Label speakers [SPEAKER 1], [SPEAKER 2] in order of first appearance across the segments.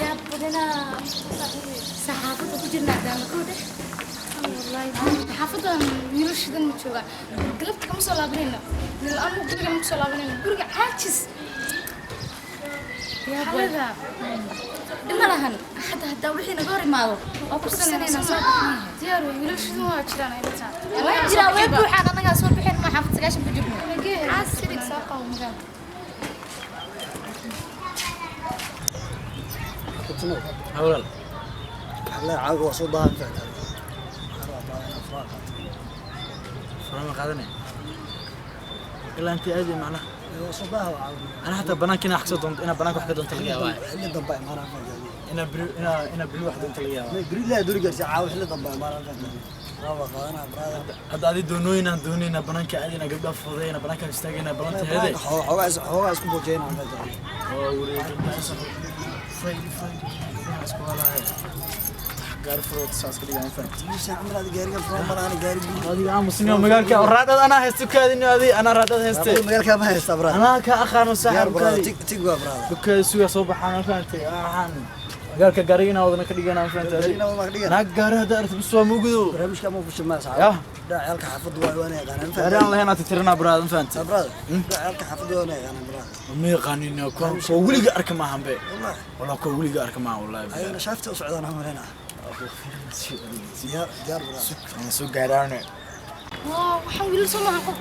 [SPEAKER 1] Yaa badanaa saxaafadda ku jirnaa daama kowdhe. Wallaahi xaafadan wiilashadan ma joogaan. Galabta kama soo laabanayno, anu guriga ma kusoo laabanayno, guriga caajis xalada.
[SPEAKER 2] Dhima lahan, hadda haddaa wixii naga hor imaado waa ku sanayna soo.
[SPEAKER 1] Diyaar wey, wiilashadan waa jiraan ay mataa.
[SPEAKER 2] Way jiraan, way buuxaan. Annagaa soo bixin ma xaafad 90 ku jirno. Caasirig soo qabo magaalada.
[SPEAKER 3] Hawlaal.
[SPEAKER 4] Waxaa caaga waa soo daahan fictaa. Waxaan rabaa inaan furaa qaato.
[SPEAKER 3] Furama qaadanaya ilaa intii aadi macnaha.
[SPEAKER 4] Waa soo daaha waa caaga.
[SPEAKER 3] Ana xataa banaanka inaa wax kasoo doonto, inaa banaanka wax ka doonto laga yaabaa.
[SPEAKER 4] Xilli dambe imaanaan fictaa.
[SPEAKER 3] Inaa beri wax doonto laga yaabaa.
[SPEAKER 4] Beri ilaa duri gaarsi caawa xilli dambe imaanaan fictaa. Furaa qaadanaa brother.
[SPEAKER 3] Hadda adi doonooyinaan doonayna, banaanka aadina, gabdhaha fudayna, banaanka istaagayna, balanta heede.
[SPEAKER 4] Xoogaa isku bojeynaan fictaa.
[SPEAKER 3] Oo wareeg gabdhaha fayl fayl isku walahay gaari furood saas ka dhigaa, fahamti?
[SPEAKER 4] Wiisha camal aad gaariga furaa malaana gaari guri.
[SPEAKER 3] Adiga aamusniyo, magaalka raadhad anaa haysto, kaadin adi anaa raadhad hayste.
[SPEAKER 4] Magaalka ma haysta brother.
[SPEAKER 3] Anaa ka aqaano.
[SPEAKER 4] Diyaar
[SPEAKER 3] saaxiib
[SPEAKER 4] brother.
[SPEAKER 3] kaadi.
[SPEAKER 4] Tig tig waa brother.
[SPEAKER 3] Dukaada suga soo baxaan, ma fahantay? Waxaan magaalka gaariga inaa wadana ka dhiganaa, ma fahantay?
[SPEAKER 4] Gaariga inaa wadana ka dhiganaa.
[SPEAKER 3] Naag gaari hadda aragto bis waa mugudo.
[SPEAKER 4] Barnaamijka ma fushin ma sax.
[SPEAKER 3] Yah.
[SPEAKER 4] Ciyaalka xaafaddu waa waana yaqaanaan.
[SPEAKER 3] Gaari aan lahayn aad tirinaa brother, ma fahantay?
[SPEAKER 4] Brother. Ciyaalka xaafaddu waana yaqaanaan brother.
[SPEAKER 3] Ma yaqaanin kuwa weliga arka maahan be.
[SPEAKER 4] Wallahi.
[SPEAKER 3] Walaa kuwa weliga arka maahan wallahi.
[SPEAKER 4] Ayagana shaafta u socdaan aan malaynaa. Diyaar diyaar brother.
[SPEAKER 3] Aan soo gaaraane.
[SPEAKER 1] Waa waxaan wiilal soo maahan, qof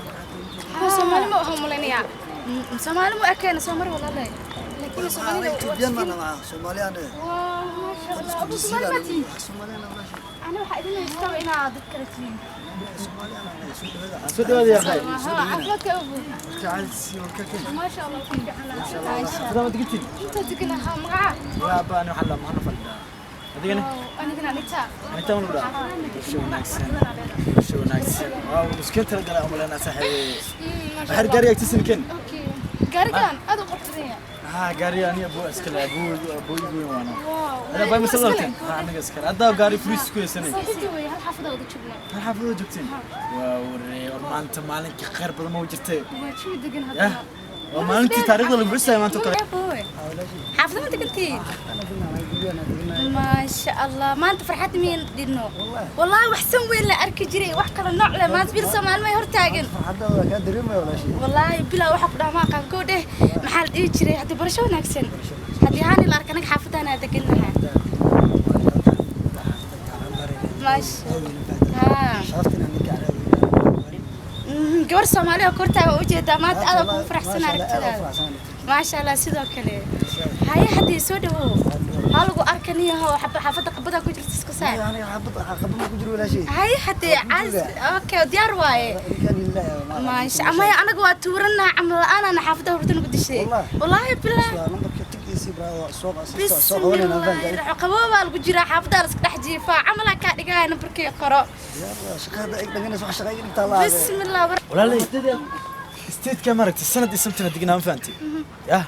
[SPEAKER 1] kuwa Soomaali ma waxaan malaynayaa.
[SPEAKER 2] Soomaali ma ekeena, soo mar walaalay.
[SPEAKER 1] Laakiin Soomaalida
[SPEAKER 4] Ethiopian ma nama Soomaaliyaan.
[SPEAKER 1] Waa maasha Allah, abu Soomaali ma tihiin?
[SPEAKER 4] Soomaaliyaan.
[SPEAKER 1] Ana waxaa idin haystaa inaad dad kale tihiin.
[SPEAKER 4] Soomaaliyaan.
[SPEAKER 3] Soo dhawaada yaa khay.
[SPEAKER 1] Caafimaadka abu.
[SPEAKER 3] Jacayl warka keen.
[SPEAKER 1] Maasha Allah, ku fiican.
[SPEAKER 3] Sidaa ma digtiin?
[SPEAKER 1] Inta degan ahaa magaca?
[SPEAKER 3] Yaa baa ani waxaa la maxaa fadhidaa adigana?
[SPEAKER 1] Anigana Anita.
[SPEAKER 3] Anita ma lagu dhahaa? Bulsho wanaagsan, bulsho wanaagsan. Waa muskiin tala galay umaleynaa saaxiib. Waxaad gaari agtiisa keen.
[SPEAKER 1] Okay, gaarigan aad u qurux badan yahay.
[SPEAKER 3] ها gaari ani abu iskale, abu abu igu weyn waana.
[SPEAKER 1] Wow.
[SPEAKER 3] Ada bay masal lartin ha aniga iskale hadda gaari fulis ku haysanay.
[SPEAKER 1] Saaxiibtii wey, hal xaafada wada joognaa.
[SPEAKER 3] Hal xaafadoo joogteen? Waa waree, war maanta maalinkii khayr badan ma jirtay.
[SPEAKER 1] Waa jawi degan
[SPEAKER 3] yah
[SPEAKER 1] haddana.
[SPEAKER 3] Waa maalintii taariikhda lagu xusaya maanta oo kale.
[SPEAKER 2] Xaafada ma degantiin? Maasha Allah, maanta farxad miyan dhino wallahi. Wax san weyn la arki jiray, wax kala nooc leh maanta bil Soomaali may hortaagan.
[SPEAKER 4] Farxadda waa kaa dareemaya walaashii.
[SPEAKER 2] Wallaahi bilaa waxa ku dhaha ma aqaan koo dheh. Maxaa la dhihi jiray haddii barasho wanaagsan haddii haani la arka anaga xaafadaana degannaha. Maasha haa. Gabar Soomaali oo kortaaga ujeedaa maanta aad kugu faraxsan aragtidaada. Maasha Allah, sidoo kale haye haddii soo dhawow ha lagu arkaniyaho xaafadda qabada ku jirta isku saar. Haye haddii caas okay, diyaar waaye. Maasha amaya, anaga waa tuuranaa camal la-aanana xaafadda hurda nagu dishay wallaahi bilaa. Bismillaahi, qaboobaa lagu jiraa, xaafaddaa la iska dhex jiifaa, camalaa kaa dhigaya nambarkii qoro. Bismillah.
[SPEAKER 3] Walaalay stateka maaragtay sanad iyo something degnaa, ma fahantay? Yah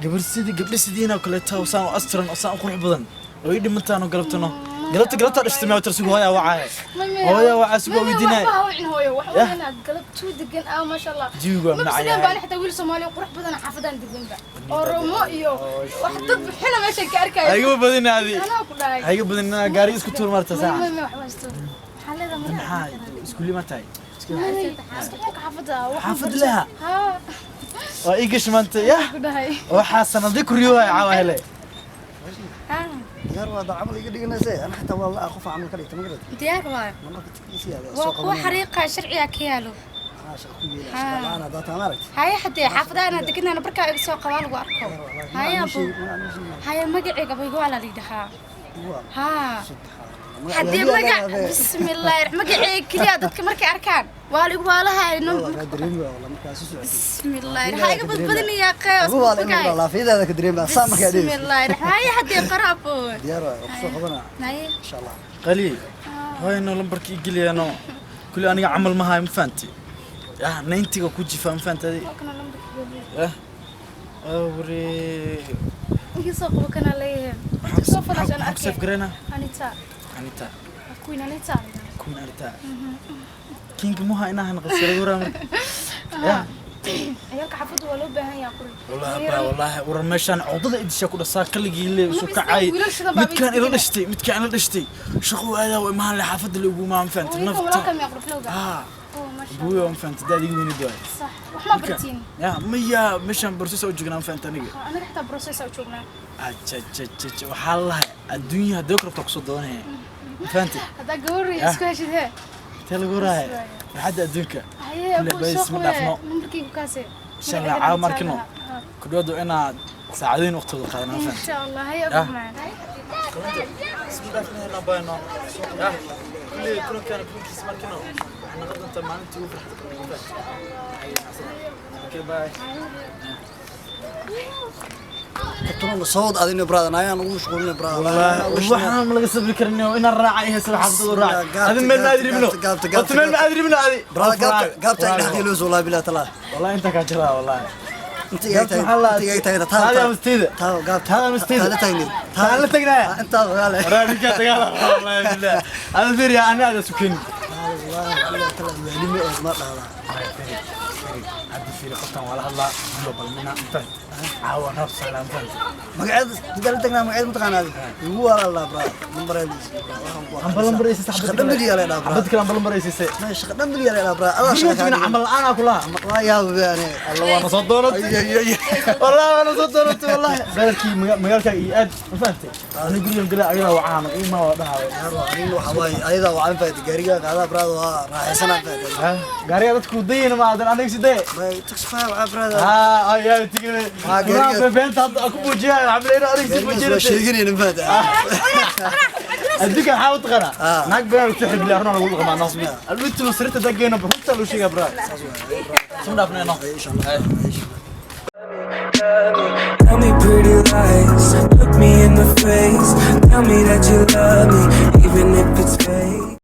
[SPEAKER 3] gabar sidii gabdho sidiina oo kaleeto saan u asturan oo saan u qurux badan oo ii dhimantaan oo galabtano galabta galabta dhashtay ma tarsigu hooyaa wacaaye, hooyaa wacaa sugu weydiinaya.
[SPEAKER 1] Waxba ha wicin hooyo, wax
[SPEAKER 3] Yah.
[SPEAKER 1] weynaa galab tuu degan ah, maasha Allah.
[SPEAKER 3] Jawigu waa
[SPEAKER 1] Ma
[SPEAKER 3] macaan.
[SPEAKER 1] sideen baan xitaa wiil Soomaali oo qurux badan xaafadan deganba Oromo iyo wax dad bixina meeshan ka arkayo.
[SPEAKER 3] Ha iga badin adi.
[SPEAKER 1] Anaa ku dhahay.
[SPEAKER 3] Ha iga badin gaari isku tuur marta
[SPEAKER 1] Ma
[SPEAKER 3] saaca.
[SPEAKER 1] ma waxba haysto, maxaa leedahay marka?
[SPEAKER 3] Maxaa iskuuli ma tahay?
[SPEAKER 1] Isku xulka xaafadda wax.
[SPEAKER 3] Xaafad leha.
[SPEAKER 1] Haa.
[SPEAKER 3] Waa ii gash maanta yah.
[SPEAKER 1] Ku dhahay.
[SPEAKER 3] Waxaa sanadii ku riyoohaya caawa hele.
[SPEAKER 4] Diyaar waa camal iga dhiganaysa, ana xataa waa la qof camal ka dhigta ma garad.
[SPEAKER 2] Diyaar waayo.
[SPEAKER 4] Nambarka tigkiisa yaa.
[SPEAKER 2] Waa kuwa xariiqa sharciga ka yaalo.
[SPEAKER 4] Shaqa ku yeela shaqa la'aan haddaa taa maaragtay.
[SPEAKER 2] Haye haddee xaafadaha deganana barkaa iga soo qabaa lagu arko. Haye abu, haye magacayga abu igu waa la yidhahaa. Haa haddii magac bismillaahi magacayga keliya dadka markay arkaan waa la igu waalahay. Bismillaahi, ha iga badbadinayaa qeys.
[SPEAKER 4] Laafiyadaada ka dareema saa markaa dhigayso.
[SPEAKER 2] Bismillaahi, haye haddee qaro abu.
[SPEAKER 4] Diyaar waa, waa kusoo qabanaa.
[SPEAKER 2] Haye.
[SPEAKER 4] Insha Allah.
[SPEAKER 3] Qali hooyano lambarka ii geliyano kulli aniga camal ma hayo, ma fahanti? Yah 90-ga ku jifa, ma fahanti adi? Yah Awre.
[SPEAKER 1] Iga soo qabo kana leeyahay. Horta soo falash aan
[SPEAKER 3] Maxaan ku
[SPEAKER 1] arkay.
[SPEAKER 3] save gareynaa?
[SPEAKER 1] Anita.
[SPEAKER 3] Anita.
[SPEAKER 1] Queen Anita.
[SPEAKER 3] Queen Anita. King muha inahan qasirad waraa marka. Ya.
[SPEAKER 1] Ciyaalka xaafadda waa loo baahan yahay quri.
[SPEAKER 3] Wallahi baa wallahi warar meeshaan codada idisha ku dhasaa kaligii le soo kacay.
[SPEAKER 1] Wiilashadan baa
[SPEAKER 3] Midkaan ila dhashtay, midkaan ila dhashtay. Shaqo aadaa way mahan le xaafadda lagu maan fahanti
[SPEAKER 1] Nafta.
[SPEAKER 3] nafta.
[SPEAKER 1] Walaalka miyaa qurxlowga?
[SPEAKER 3] Ah.
[SPEAKER 1] Oh, masha Allah.
[SPEAKER 3] Buuyo waan fahanti daadiga weynid waay.
[SPEAKER 1] Sax. Wax ma bartiin.
[SPEAKER 3] Ya, maya meeshaan process u joognaa fahanti aniga.
[SPEAKER 1] Anaga xitaa process u joognaa.
[SPEAKER 3] Ajajajaja waxaa la lahay adduunya haddii ku rabto kusoo doonaya. Fahanti?
[SPEAKER 1] Haddaa gabar iyo
[SPEAKER 3] Ah.
[SPEAKER 1] isku heshid hee.
[SPEAKER 3] Intee lagu raaya? Farxadda adduunka.
[SPEAKER 1] Haye,
[SPEAKER 3] Kulle
[SPEAKER 1] abuu
[SPEAKER 3] bas
[SPEAKER 1] soo
[SPEAKER 3] ma
[SPEAKER 1] qabee.
[SPEAKER 3] dhaafno.
[SPEAKER 1] Nambarkaygu kaase.
[SPEAKER 3] Insha Allah caawa markino. Ku dhawaad waa inaad saacadooyin waqtigooda qaadanaa fahanti.
[SPEAKER 1] Insha Allah. Haye,
[SPEAKER 3] Ah.
[SPEAKER 1] abuu macaan.
[SPEAKER 3] Isma dhaafnayna bayno. Ya, kulle kulankaan kulankiis markino. Waxaa noqon doontaa maalintii ugu farxadda badan. Okay, bye.
[SPEAKER 4] Kabtano soo wad adina brother ayaan ugu mashquulina brother.
[SPEAKER 3] والله waxaan ma laga sabri karin oo inaan raacay heesada xaafadda u raacay. Adin meel ma adribno.
[SPEAKER 4] Gaabta, gaabta,
[SPEAKER 3] Horta meel ma adribno adi.
[SPEAKER 4] Brother gaabta gaabta dhex gelos wallahi bilaa talaa.
[SPEAKER 3] والله inta ka jira wallahi.
[SPEAKER 4] Inta iga tahay inta iga tahay taa.
[SPEAKER 3] Taada mastida.
[SPEAKER 4] Taa gaabta.
[SPEAKER 3] Taada mastida.
[SPEAKER 4] Taada tagnay.
[SPEAKER 3] Taada la tagnaya.
[SPEAKER 4] Inta walaal.
[SPEAKER 3] Waraaninka dagaal wallahi billah. Ada fiiri ana ada sukin.
[SPEAKER 4] Wallahi bilaa talaa waalimi oo ma dhahdaa.
[SPEAKER 3] Hadda fiiri qoftan waa la hadlaa global mina fahant. Caawa rab salaam fahant.
[SPEAKER 4] Magaceeda inta la tagnaa magaceeda mataqaanaa adiga. Igu walaalaa brother. Nambareediisa.
[SPEAKER 3] Ambal lambar ay
[SPEAKER 4] Shaqa dhan biliyaa leedahay brother.
[SPEAKER 3] Xabad kale ambal lambar ay siisay.
[SPEAKER 4] Ma shaqa dhan biliyaa leedahay brother. Adaa shaqa
[SPEAKER 3] Guriga camal la'aan aa kulaha.
[SPEAKER 4] Waa yaab yaani.
[SPEAKER 3] Allah waana soo doonatay. والله انا soo doonatay wallahi. Beerkii magaalka iyo aad ma fahantay. Ani gurigan galaa ayadaa wacaan iima waa dhahaa.
[SPEAKER 4] Aniga waxa waaye ayadaa waa aan faa'iido gaariga qaadaa brother waa raaxaysanaa faa'iido.
[SPEAKER 3] Gaariga dadku dayina ma aadan aniga sidee.
[SPEAKER 4] Taxi waa brother.
[SPEAKER 3] ها ayaa tigay.
[SPEAKER 4] Gaariga-
[SPEAKER 3] Beenta hadda ku muujiyay xamleeyna aniga si
[SPEAKER 4] Gaarigaas waa
[SPEAKER 3] muujiyay.
[SPEAKER 4] sheeganayna faa'iido.
[SPEAKER 3] Adduunka waxaa u taqaanaa
[SPEAKER 4] Ah.
[SPEAKER 3] naag been ku xibli arna lagu dhaqmaa naas. Alwintu sirta dagayna runta loo sheegaa braa. Soo dhaafnayno.
[SPEAKER 4] Insha Allah.
[SPEAKER 5] Tell me pretty lies, look me in the face. Tell me that you love me, even if it's fake.